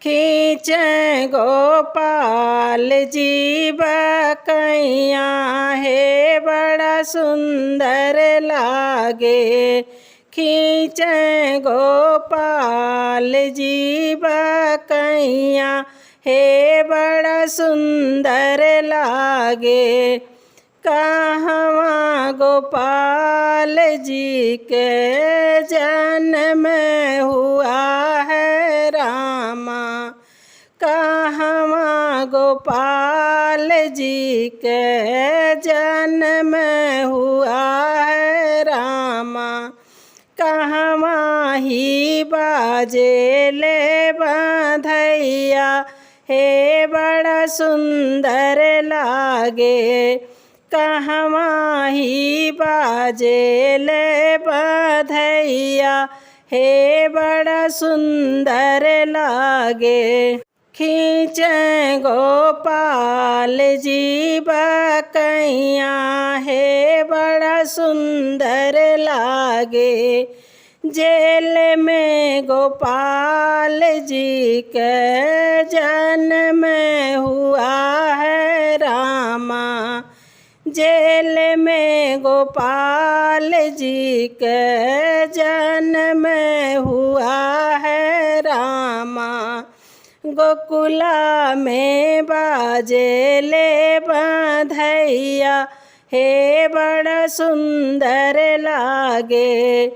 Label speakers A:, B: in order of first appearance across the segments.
A: खींचे गोपाल जी बकैया हे बड़ा सुंदर लागे। खींचे गोपाल जी बकैया हे बड़ा सुंदर लागे। कहवा गोपाल जी के जन्म हुआ है रामा। कहवा गोपाल जी के जन्म हुआ है रामा। कहवा ही बाजे ले बधैया हे बड़ा सुंदर लागे। कहवा ही बाजे ले बधैया हे बड़ा सुंदर लागे। खींचे गोपाल जी बकैया हे बड़ा सुंदर लागे। जेल में गोपाल जी के जन्म हुआ है रामा। जेल में गोपाल जी के जन्म हुआ है रामा। गोकुला में बाजे ले बधैया हे बड़ा सुंदर लागे।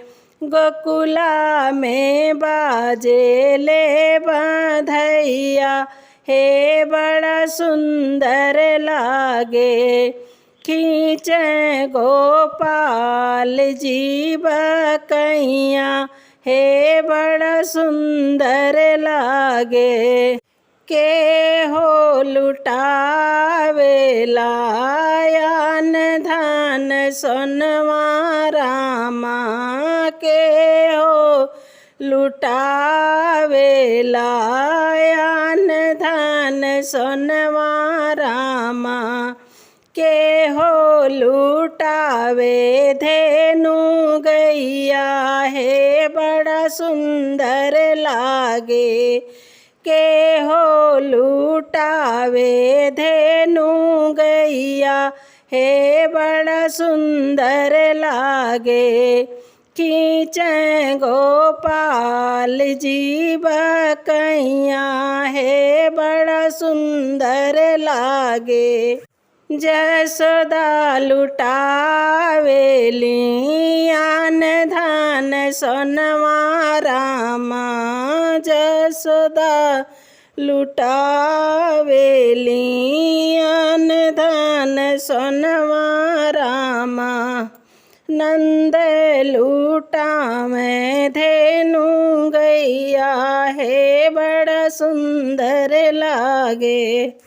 A: गोकुला में बाजे ले बधैया हे बड़ा सुंदर लागे। खींचे गोपाल जी बकैया हे बड़ा सुंदर लागे। के हो लुटावेला अन धन सोनवा रामा। के हो लुटावेला अन धन सोनवा रामा। के हो लुटावे धेनु गैया हे बड़ा सुंदर लागे। के हो लुटावे धेनु गैया हे बड़ा सुंदर लागे। खींचे गोपाल जी बकैया हे बड़ा सुंदर लागे। जसोदा लुटावेली अन धन सोनवा रामा। जसोदा लुटावेली अन धन सोनवा रामा। नंद लुटावे धेनु गैया हे बड़ा सुंदर लागे।